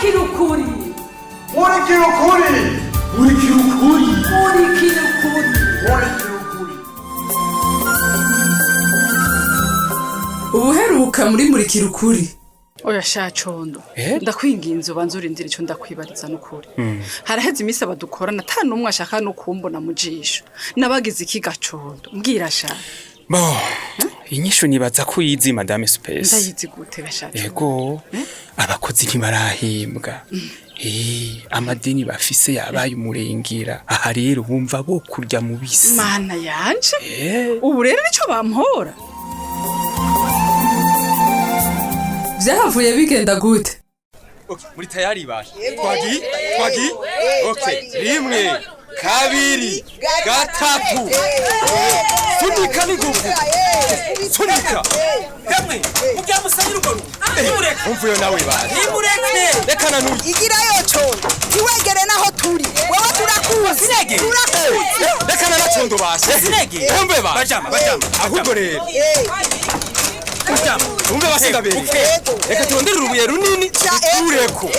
Murikira ukuri. Murikira ukuri. Murikira ukuri. Murikira ukuri. Murikira ukuri. Ubuheruka muri Murikira ukuri. Oya sha Condo, ndakwinginze ubanze urindire ico ndakwibariza n'ukuri. Haraheze iminsi abadukorana ata n'umwe ashaka no kumbona mu jisho. Nabagize iki gacondo? Mbwira sha. Bo, inyishu nibaza ko uyizi, Madame Space. Ndayizi gute gasha Condo? Ego, abakozi ntibarahembwa. Amadeni bafise yabaye umurengera. Aha rero bumva bo kurya mu bisi. Mana yanje, ubu rero nico bampora. Vyahavuye bigenda gute? Okay, muri tayari basha. Twagiye? Twagiye? Okay, rimwe, kabiri, gatatu. Sunika n'ingufu. Sunika. Yamwe mugira musabire urwo rugo nimureke. Umva uyo nawe basha. Nimureke. Reka nanuye. Igirayo Condo, ntiwegere naho turi, wewe turakuzi. Sinege. Turakuzi. Reka nanacondo basha. Sinege. Umve basha. Bajama, bajama. Ahubwo rero. Bajama. Umve basiga bere. Reka turondere urubuye runini dukureko.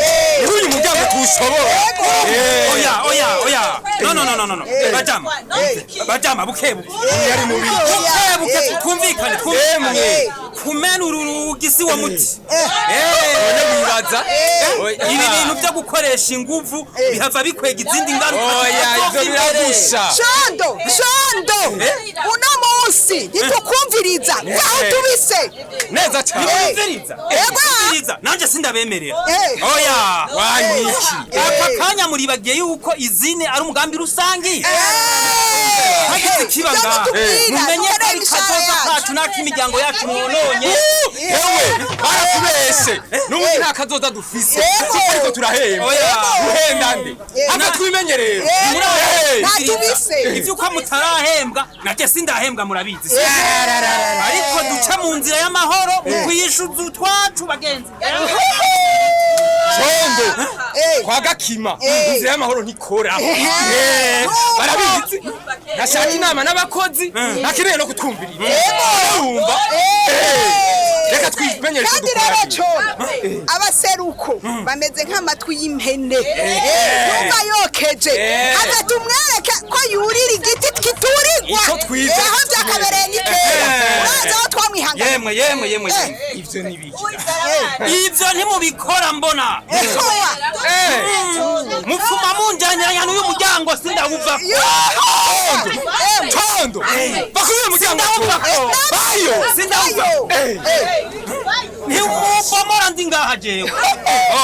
Niho uyu muryango tuwushobora. Oya, oya, oya, no, no, no, no, no, no, bajama, bajama, buke buke. Yari mubi. Buke buke, twumvikane, twumvikane. Emwe. Kumena uru rugi si wo muti. None wibaza. Ibi bintu byo gukoresha inguvu bihava bikwega izindi ngaruka. Oya, ivyo biragusha. Condo, Condo, uno munsi ntitukumviriza ngaho tubise. Neza cyane. Nimwumviriza. Ego. Nimwumviriza, nanje sindabemerera. Oya. Wanyiki. Aka kanya muribagiye yuko izine ari umugambi rusangi. Hagize ikiba ngaha, mumenye ko ari kazoza kacu n'ak'imiryango yacu mwononye. Ewe, baratubeshe. N'ubundi nta kazoza dufise. Yego. Ariko turahemba. Oya. Guhenda nde? Hava twimenye rero. Ntatubise. Ivyuko mutarahembwa, nanje sindahembwa, murabizi, ariko duca mu nzira y'amahoro mu kuyishuza utwacu, bagenzi. Condo. Kwa Gakima. Inzira y'amahoro ntikora. Barabizi. Nashaka inama n'abakozi. Ntakeneye no kutwumviriza. Urumva? Reka twimenyere icyo Kandi dukora. rero Condo, abaseruko bameze nk'amatwi y'impene yumva yokeje. Hava tumwereke ko yurira igiti kiturirwa. Ico twize. Aho byakabereye ni kera, urazi aho twamwihangana. Yemwe, yemwe, yemwe, yemwe, ivyo nibiki? Ivyo ntimubikora mbona. Ekowa. Mupfuma munjaniranya n'uyu muryango, sindawuvako. Condo. Bakuriye umuryango. Sindawuvako. Bayo. Sindawuvako. Ntimubomora ndi ngaha jewe,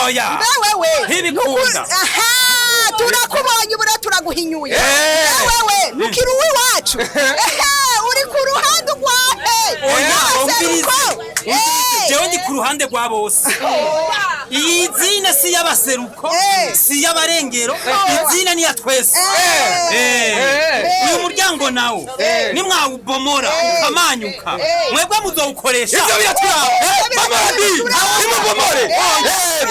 oya. Wewe. Ntibikunda. Aha turakubonye, ubura turaguhinyuye. Wewe ntukiri uw'iwacu. Ehe, uri ku ruhande rwahe? Oya, umvirize. Abaseruko. Jewe ndi ku ruhande rwa bose. Iyi zina si y'abaseruko, si y'abarengero, izina ni ya twese. Uyu muryango nawo nimwawubomora ukamanyuka, mwebwe muzowukoresha. Ivyo biraturaba. Bamadi. Nimubomore.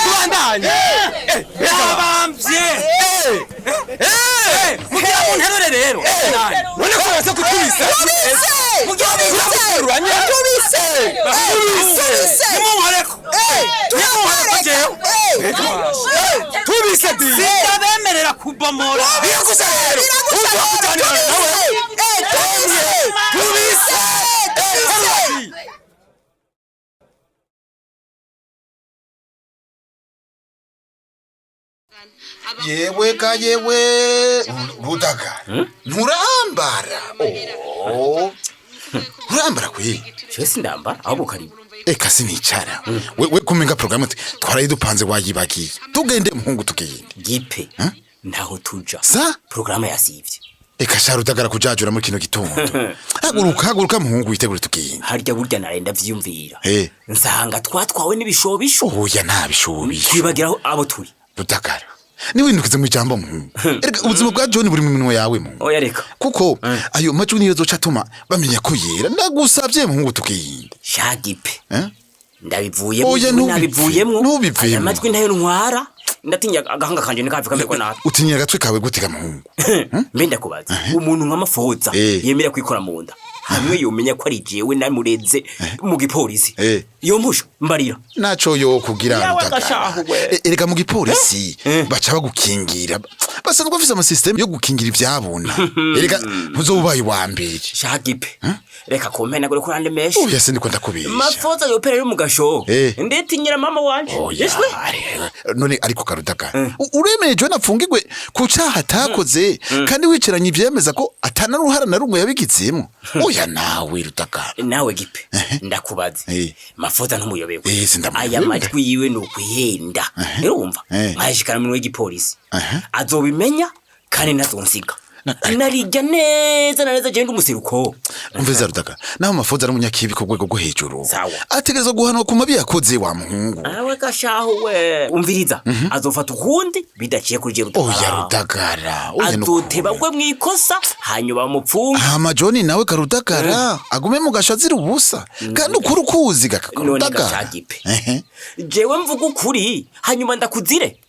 Tubandanye. Yabamvye mugira munterure rero. None ko baza kutubisa. Tubise. Turamuteruranye. Tubise. Tubise. Tubise. Nimunkoreko, nimunkoreko jewe. Tubise di. Sindabemerera kubomora. Biragusa rero. Biragusa Umva rero. kuganira nawe. Tubise. Tubise. Tubise. Yewe ka yewe, Rudaga, nturambara. Oh, nturambara kwe. Jewe sindambara, ahubwo karibu. Eka sinicara. We kumenga programu twaraye dupanze wayibagiye. Tugende muhungu, tugende. Gipe, ntaho tuja. Sa. Porogaramu yasivye. Eka sha Rudagara, kujajura muri kino gitondo. Haguruka, haguruka muhungu, witegure tugende. Harya burya narenda vyiyumvira, nsanga twatwawe n'ibishobisho. Oya, nta bishobisho. Twibagira aho abo turi. Rudagara, niwindukize mu ijambo muhungu. Erega ubuzima bwa John buri mu minwe yawe muhungu. Oya, reka. Kuko ayo majwi niyo zoca atuma bamenya ko yera. Ndagusavye muhungu, tugende. Sha Gipe, Eh? ndabivuyemo. Oya, ntubipfe. Nabivuyemwo. Ntubivemo. Aya majwi ntayo ntwara, ndatinya agahanga kanje ntikave kamerwa nabi. Utinyira agatwe kawe gutega muhungu? Mbe ndakubaza, umuntu nk'amafoza yemera kwikora mu nda, hamwe yomenya ko ari jewe namureze mu gipolisi, iyo mpusho Mbarira. Naco yo kugira Yawe Rudagara. gashahu we. Erega mu gipolisi baca bagukingira, basanzwe bafise amasystem yo gukingira ivyabona. Erega ntuzoba ubaye uwa mbere. Shagipe, reka kumpenagure kuri andi menshi. Oya, sindiko ndakubesha. Mafoza yopera rero mu gasho. Ndetinyira mama wanje. Oya, Yeshwe. None ariko Karudagara, uremeye John apfungirwe ku caha atakoze kandi wicaranye ivyemeza ko atana ruhara na rumwe yabigizemo? Oya nawe Rudagara. Nawe Gipe, ndakubaze, Mafoza ntumuyobewe? Sindamuyobewe. Aya majwi yiwe ni ukuyenda, urumva? Nkayashikana mu w'igipolisi, azobimenya kandi ntazonsiga narijya neza na neza. Genda umuseruko. Umveza Rudagara, naho Mafoza ari umunyakibi ku rwego rwo hejuru, Sawa. ategerezwa guhanwa ku mabi yakoze, wa muhungu. Awe gashahu we, umviriza, azofata ukundi bidaciye kuri je. Oya Rudagara, oya nukuri. Azoteba gwe mwikosa, hanyuma bamupfunge. Hama John nawe Karudagara agume mu gasho azira ubusa, kandi ukuri ukuzi None Karudagara. gashagipe, jewe mvuga ukuri hanyuma ndakuzire.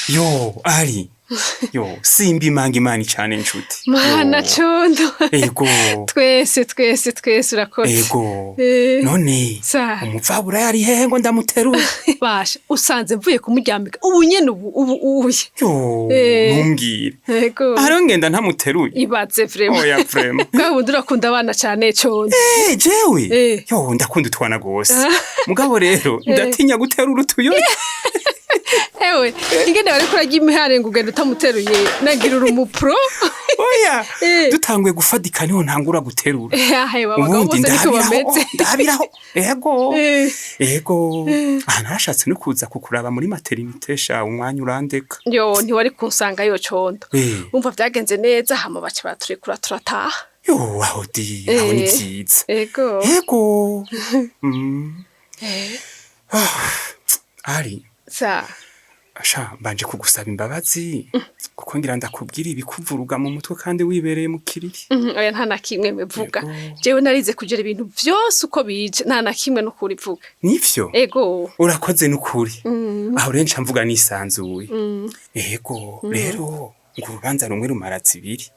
Yo ari yo, simba imanga imana cyane nshuti. Mana Condo. Ego. Twese twese twese, urakoze. Ego. None umupfabura yari hehe ngo ndamuterure? Basha, usanze mvuye kumuryamika ubu nyene, ubu ubu uye. Yo, ntumbwire. Ego. Hariho ngenda ntamuteruye. Ibaze vraiment. Oya, vraiment. Bwa bundi urakunda abana cane, Condo. Eh, jewe yo ndakunda utwana gose, mugabo rero ndatinya guterura utuyoni. Ewe, ingene bariko urarya imihare ngo ugenda utamuteruye, nagira uri umupro. Oya, dutanguye gufadika niho ntangura guterura. Ahe, abagabo Ubundi bose niko ndabiraho, bameze. ndabiraho. Ego ego, aha narashatse no kuza kukuraba muri maternité sha, umwanya urandeka. Yo, ntiwari kunsanga yo, Condo. Umva, vyagenze neza, hama baca baturekura turataha. Yo, aho di aho ni vyiza. Ego. Ego. Ari Sa. Asha, mbanje kugusaba imbabazi kuko ngira ndakubwira ibikuvuruga mu mutwe kandi wibereye mu kiriri. Oya, nta na kimwe mbivuga. Jewe narize kugera ibintu vyose uko bije, nta na kimwe no kurivuga. Nivyo. Ego. Urakoze n'ukuri. Aho rero nca mvuga nisanzuye. Ego. Rero ngo urubanza rumwe rumara zibiri.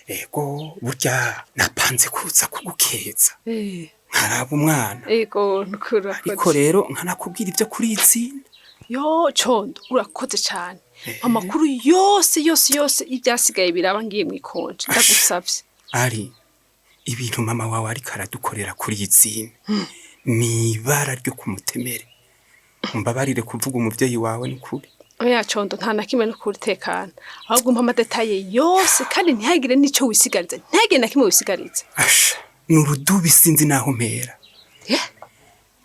Ego, burya napanze kuza kugukeza nkaraba umwana. Ego, nukuri urakoze. Ariko rero nkanakubwira ibyo kuri izina. Yo Condo, urakoze cane. Amakuru yose yose yose ibyasigaye biraba ngiye mwikonje, ndagusavye. Ari ibintu mama wawe ariko aradukorera kuri izina ni ibara ryo kumutemere, umbabarire kuvuga umuvyeyi wawe n'ukuri. Oya Condo, nta na kimwe, nukuri tekana. Ahubwo umpa amadetaye yose kandi ntihagire n'ico wisigariza, ntihagire na kimwe wisigariza. Asha, ni urudubi, sinzi naho mpera.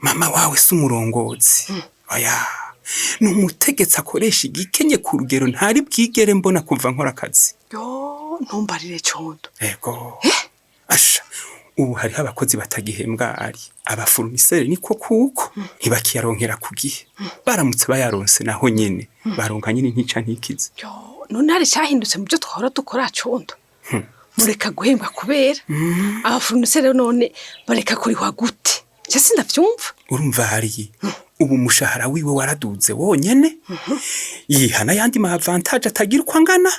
Mama wawe si umurongozi, oya, ni umutegetsi akoresha igikenye ku rugero ntari bwigere mbona kuva nkora akazi. Yo, ntumbarire Condo. Ego. Asha, ubu hariho abakozi batagihembwa, ari abafournisseur niko, kuko ntibakiyaronkera ku gihe. Baramutse bayaronse naho nyene baronka nyene ntica ntikize. Yo, none hari cyahindutse mu byo twahora dukora, Condo? Mureka guhembwa kubera abafournisseur rero, none bareka kurihwa gute? Je sindavyumva. Urumva, hari ubu umushahara wiwe waraduze wonyene, yihana yandi ma avantage atagira uko angana.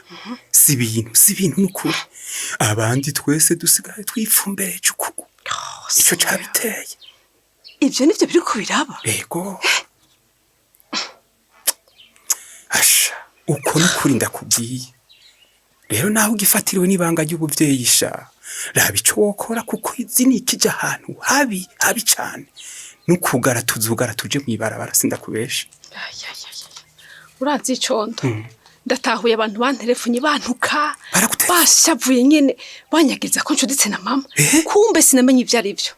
Si ibintu, si ibintu n'ukuri. Abandi twese dusigaye twipfumbereje uku, ico cabiteye. Ivyo nivyo biriko biraba? Ego. Asha, uko n'ukuri ndakubwiye. Rero naho ugifatiriwe n'ibanga ry'ubuvyeyi sha, raba ico wokora kuko izi ni ikija ahantu habi habi cane. Nukugara tuzugara tuje mw'ibarabara, sindakubesha. Urazi Condo, ndatahuye abantu banterefunye bantuka, bashavuye nyene, banyagiriza ko ncuditse na mama, kumbe sinamenye ivyo ari byo.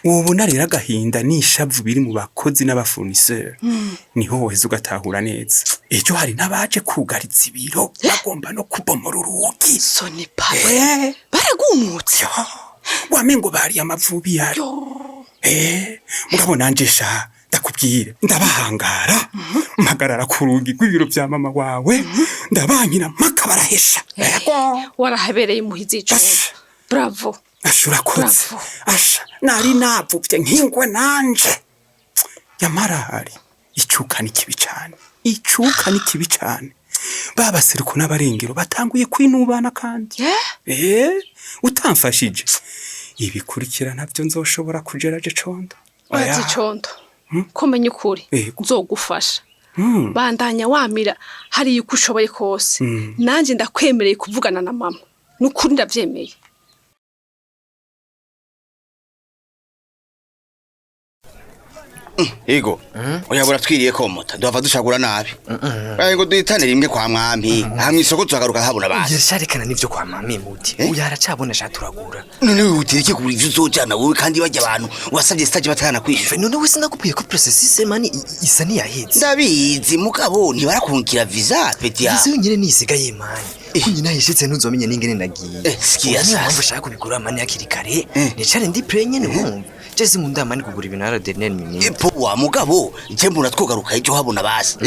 Wobona rero agahinda n'ishavu biri mu bakozi n'abafournisseur, niho woheza ugatahura neza. Ejo hari n'abaje kugariza ibiro, bagomba no kubomora urugi. Soni pawe, baragumutse. Wamengo bari amavubi yari. Mugabo nanje sha ndakubwire, ndabahangara, mpagarara ku rugi rw'ibiro vya mama wawe, ndabankira mpaka barahesha. Warahabereye umuhizi, Condo, bravo. Asha, urakoze. Asha, nari navuvye nk'ingwe nanje. Yamara hari icuka ni kibi cane, icuka ni kibi cane. Babaseruko n'abarengero batanguye kwinubana kandi. Utamfashije ibikurikira nabyo nzoshobora kujeraje condo. Urazi condo, ko menya ukuri Yego. nzogufasha. Bandanya wamira hariya uko ushoboye kose. Nanjye ndakwemereye kuvugana na mama, nukuri ndavyemeye. Ego. Oya, buratwiriye ko mota. Duhava dushagura nabi. Oya, ngo duhitane rimwe kwa mwami. Aha mw'isoko tuzagaruka habona abantu. Yasharekana n'ivyo kwa mami muti. Uyu aracabona sha, turagura. None wihutira iki kugura ivyo uzojana wowe, kandi bajya abantu wasabye stage batana kwishyura? None we sinakubwiye ko processus mani isa niyaheze? Ndabizi, mugabo ntibarakunkira visa, petit ya. Visa yonyene nisigaye mani. Ko nyina yishitse ntuzomenye n'ingene nagiye. Sikia Niyo sasa. mpamvu ushaka kubigura mani hakiri kare. Nicare ndi prêt nyene wumva. Je sinkunda mani kugura ibintu à la dernière minute. Powa, mugabo je mbona twogaruka ejo habona basi.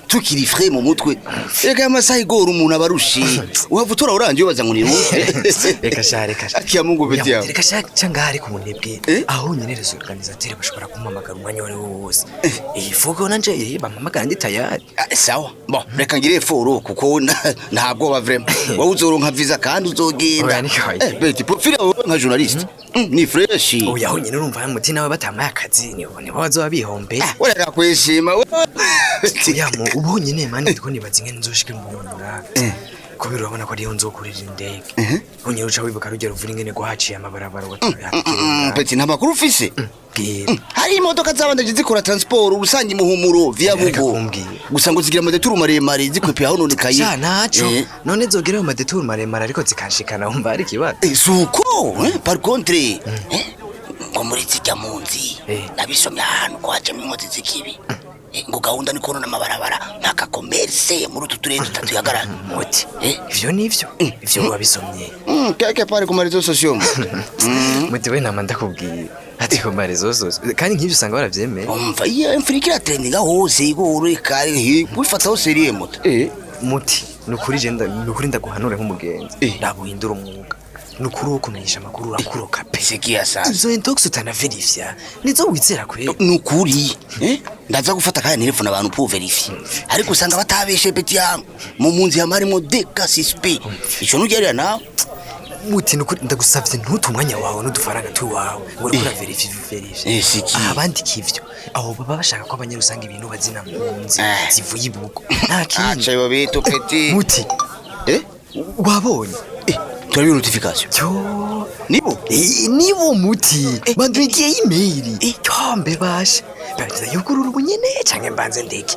Tukiri frais mu mutwe. Reka amasaha igora umuntu abarushe. Uhava utora urangiye ubaza ngo ni ruhe. Reka sha, reka sha. Akia Mungu, petit ya. Reka sha, cyangwa hari ku munebwe. Aho nyene les organisateurs bashobora kumpamagara umwanya wari wo wose. Il faut ko nanje bampamagara ndi tayari. Sawa. Bon, reka ngire effort kuko ntabwo ba vraiment. Wowe uzoronka visa kandi uzogenda. Oya, niko. Petit, profil yawe nka journaliste. Ni fresh. Oya, aho nyene urumva muti nawe batamaye akazi nibo bazoba bihombe. Ureka kwishima. Oya, mu ubu nyene mani ndiko nibaza ingene nzoshika mu Bujumbura. Kubera urabona ko ariyo nzokurira indege. Unyene uca wibuka rugero ruvura ingene rwahaciye amabarabara. Petit, nta makuru ufise? Bwira. Hari imodoka zabandaje zikora transport rusange muhumuro via Bugo. Gusa ngo zigira ama détours maremare zikwepera aho nonekaye. Sha naco. None zogera mu ma détours maremare ariko zikanshikana, wumva ari ikibazo? Suko, par contre, ngo muri zijya munzi nabisomye ahantu ko hajemo inkozi z'ikibi. Ngo gahunda ni konona amabarabara mpaka commerce muri utu turere dutatu yagarara. Muti, ivyo nivyo? Ivyo wabisomye? Quelque part ku ma réseaux sociaux. Muti we, nama ndakubwiye ati ku ma réseaux sociaux, kandi nk'ivyo usanga baravyemeye. Umva, iyo imfura iratrendinga hose igoro kare wifataho sérieux moto. Muti, nukuri je nukuri ndaguhanure nk'umugenzi, ndabuhindura umwuga. Nukuri wo kumenyesha amakuru urakuroka pe. Sikia sasa. Izo intox utanaverifya nizo wizera kweli? Nukuri ndaza gufata kaya telefone abantu pour vérifier, ariko usanga batabeshe, petit yangu. Mu munzi hamarimo des cas suspects, ico nugerera nawe. Muti, nukuri ndagusavye, ntute umwanya wawe n'udufaranga tuwawe ngo uriko uraverifya verifya. Siki. Abandika ivyo aho baba bashaka ko abanyarusanga ibintu bazina mpunzi zivuye ibugo, nta kindi. Acha ibo bitu, petit. Muti, wabonye? Turabiye notification. Yo. Nibo. Nibo muti, bandwigiye email. Yombe basha, banza yugurura ubu nyene canke mbanze ndeke?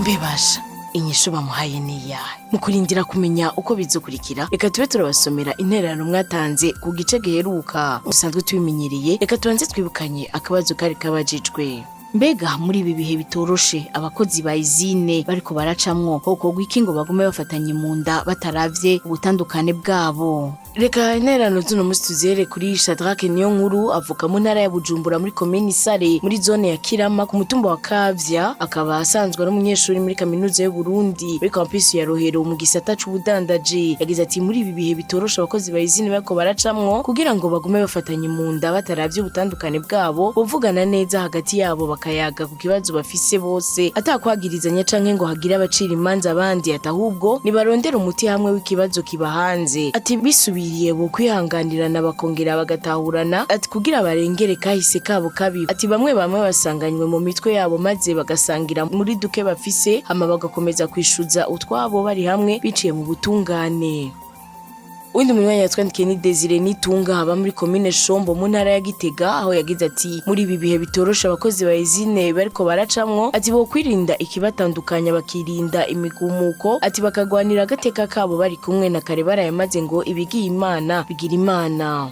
Mbebasha, inyishu bamuhaye ni iyahe? Mu kurindira kumenya uko bizokurikira, reka tube turabasomera intererano mwatanze ku gice giheruka. Dusanzwe tubimenyereye, reka tubanze twibukanye akabazo kari kabajijwe. Mbega muri ibi bihe bitoroshe abakozi ba izine bariko baracamwo, hokorwa iki ngo bagume bafatanye mu nda bataravye ubutandukane bwabo? Reka intererano z'uno munsi tuzihere kuri Shadrake Niyo Nkuru, avuka mu ntara ya Bujumbura, muri komini Sare, muri zone ya Kirama, ku mutumba wa Kavya, akaba asanzwe ari umunyeshuri muri kaminuza y'u Burundi muri campus ya Rohero mu gisata c'ubudandaji. Yagize ati: muri ibi bihe bitoroshe abakozi ba izine bariko baracamwo, kugira ngo bagume bafatanye mu nda bataravye ubutandukane bwabo, buvugana neza hagati yabo, bakayaga ku kibazo bafise bose atakwagirizanya canke ngo hagire abacira imanza abandi, ati ahubwo nibarondera umuti hamwe w'ikibazo kiba hanze. Ati bisubiriye bo kwihanganirana bakongera bagatahurana, ati kugira barengere kahise kabo kabi. Ati bamwe bamwe basanganywe mu mitwe yabo, maze bagasangira muri duke bafise, hama bagakomeza kwishuza utwabo bari hamwe biciye mu butungane. Uwundi munywanyi yatwandikiye ni Desire Nitunga, haba muri komine Shombo mu ntara ya Gitega, aho yagize ati: muri ibi bihe bitoroshe abakozi ba izine bariko baracamwo, ati bo kwirinda ikibatandukanya, bakirinda imigumuko, ati bakagwanira agateka kabo bari kumwe na kare barayamaze ngo ibigiye Imana bigira Imana.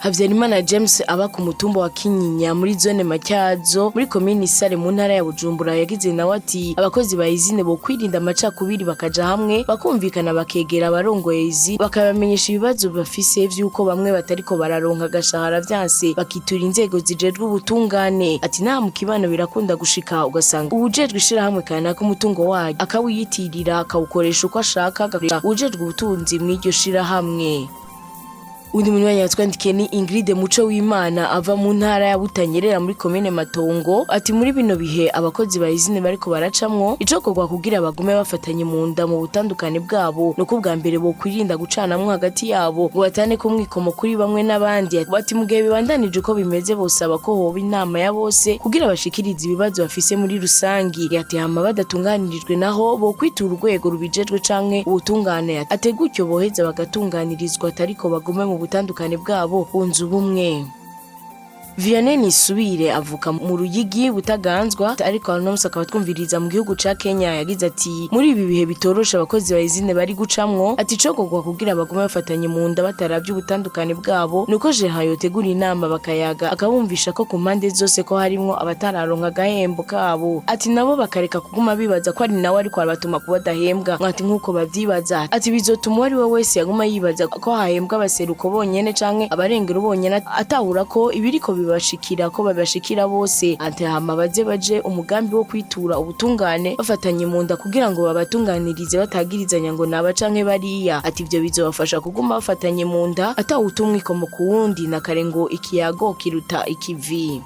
Habyarimana James aba ku mutumba wa Kinyinya muri zone Matyazo muri komini Sare mu ntara ya Bujumbura, yagize nawe ati: abakozi ba izine bo kwirinda amacakubiri, bakaja hamwe, bakumvikana, bakegera abarongoye izi, bakabamenyesha ibibazo bafise vy'uko bamwe batariko bararonka agashahara, vyanse bakitura inzego zijejwe ubutungane. Ati nta mu kibano birakunda gushika ugasanga uwujejwe ishirahamwe kanaka umutungo wayo akawiyitirira, akawukoresha uko ashaka, agakoresha uwujejwe ubutunzi mw'iryo shirahamwe. Undi munywanyi yatwandikiye ni Ingrid Muco w'Imana ava mu ntara ya Butanyerera muri komine Matongo, ati muri bino bihe abakozi ba izine bariko baracamwo, icokorwa kugira bagume bafatanye mu nda mu butandukane bwabo nuko ubwa mbere bo kwirinda gucanamwo hagati yabo ngo batane ku mwikomo kuri bamwe n'abandi. Bati mu gihe bibandanije uko bimeze bosaba ko hoba inama ya bose kugira bashikirize ibibazo bafise muri rusangi. Ati hama badatunganirijwe naho bo kwitura urwego rubijejwe canke ubutungane, ate gutyo boheza bagatunganirizwa atariko bagume mu butandukane bwabo bunze ubumwe. Vianney Nisubire avuka mu Ruyigi Butaganzwa, ariko hano munsi akaba twumviriza mu gihugu ca Kenya. Yagize ati muri ibi bihe bitorosha abakozi ba izine bari gucamwo, ati cogogwa kugira bagume bafatanye mu nda bataravye ubutandukane bwabo nuko Jehan yotegura inama bakayaga, akabumvisha ko ku mpande zose ko harimwo abatararonka agahembo kabo, ati nabo bakareka kuguma bibaza ko ari nawe ariko arabatuma kuba badahembwa, ati nkuko bavyibaza, ati bizotuma uwo ari we wese yaguma yibaza ko hahembwa abaseruko bonyene canke abarengero bonyene atahura ko ibiriko bibashikira ko babashikira bose. Ati hama baze baje umugambi wo kwitura ubutungane bafatanye mu nda kugira ngo babatunganirize batagirizanya ngo naba canke bariya, ati ivyo bizobafasha kuguma bafatanye mu nda atawutumwikomo ku wundi, na kare ngo ikiyago kiruta ikivi.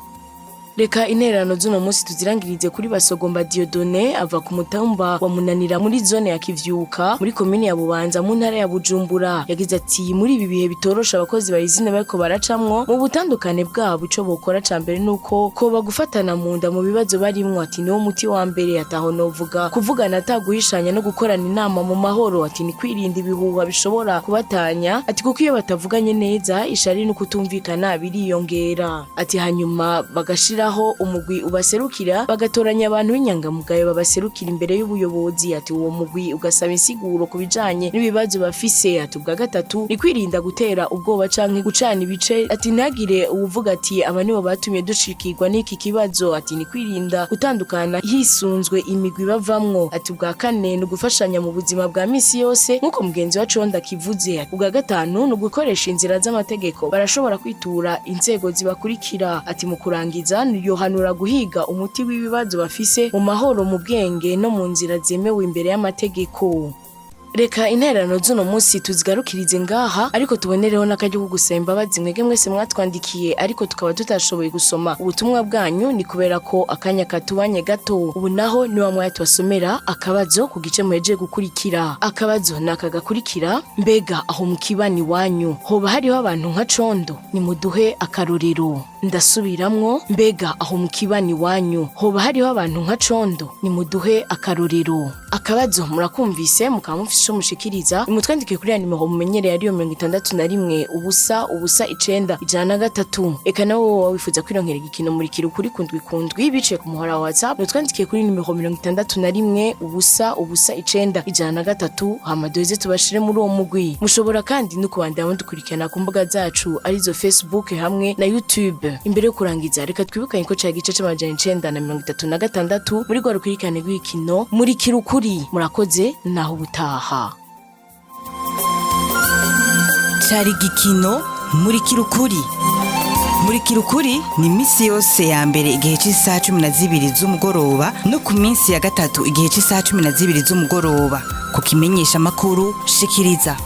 Reka intererano z'uno munsi tuzirangirize kuri Basogomba Dieudonné ava ku mutumba wa Munanira muri zone ya Kivyuka muri komine ya Bubanza mu ntara ya Bujumbura. Yagize ati muri ibi bihe bitorosha abakozi ba izine bariko baracamwo mu butandukane bwabo, ico bokora ca mbere nuko ko bagufatana mu nda mu bibazo barimwo, ati niwo muti wa mbere. Ataho novuga kuvugana ataguhishanya no gukorana inama mu mahoro, ati ni kwirinda ibihuha bishobora kubatanya, ati kuko iyo batavuganye neza ishari no kutumvikana biriyongera, ati hanyuma bagashira aho umugwi ubaserukira bagatoranya abantu b'inyangamugayo babaserukira imbere y'ubuyobozi, ati uwo mugwi ugasaba insiguro ku bijanye n'ibibazo bafise. Ati ubwa gatatu ni kwirinda gutera ubwoba canke gucana ibice, ati ntagire uwuvuga ati aba nibo batumye dushikirwa n'iki kibazo, ati ni kwirinda gutandukana hisunzwe imigwi bavamwo. Ati ubwa kane ni ugufashanya mu buzima bwa misi yose nk'uko mugenzi wacu Wonda kivuze. Ubwa gatanu ni ugukoresha inzira z'amategeko, barashobora kwitura inzego zibakurikira. Ati mu kurangiza yohanura guhiga umuti w'ibibazo bafise mu mahoro, mu bwenge no mu nzira zemewe imbere y'amategeko. Reka intererano z'uno munsi tuzigarukirize ngaha, ariko tubonereho n'akaryo ko gusaba imbabazi mwebwe mwese mwatwandikiye ariko tukaba tutashoboye gusoma ubutumwa bwanyu, ni kubera ko akanya katubanye gato. Ubu naho ni wa mwanya tubasomera akabazo ku gice muhejeje gukurikira. Akabazo ni aka gakurikira: mbega aho mu kibani wanyu hoba hariho abantu nka Condo? Nimuduhe akarorero. Ndasubiramwo, mbega aho mu kibani wanyu hoba hariho abantu nka Condo? Nimuduhe akarorero. Akabazo murakumvise, mukaba mufise ico mushikiriza, nimutwandike kuri ya nimero mumenyereye ariyo 61 0 0 9 103. Eka nawe wowe wifuza kwironkera igikino Murikira Ukuri kundwi kundwi biciye ku muhora wa WhatsApp, nutwandikiye kuri nimero 61 0 0 9 103, hama duheze tubashire muri uwo mugwi. Mushobora kandi no kubandanya mudukurikirana ku mbuga zacu arizo Facebook hamwe na YouTube. Imbere yo kurangiza, reka twibukanye ko ca gice c'936 muri rwa rukurikirane rw'ikino Murikira Ukuri. Murakoze, naho ubutaha. Cari igikino Murikira Ukuri. Murikira Ukuri ni misi yose ya mbere igihe cy'isaha 12 z'umugoroba no ku minsi ya gatatu igihe cy'isaha 12 z'umugoroba ku kimenyesha makuru shikiriza.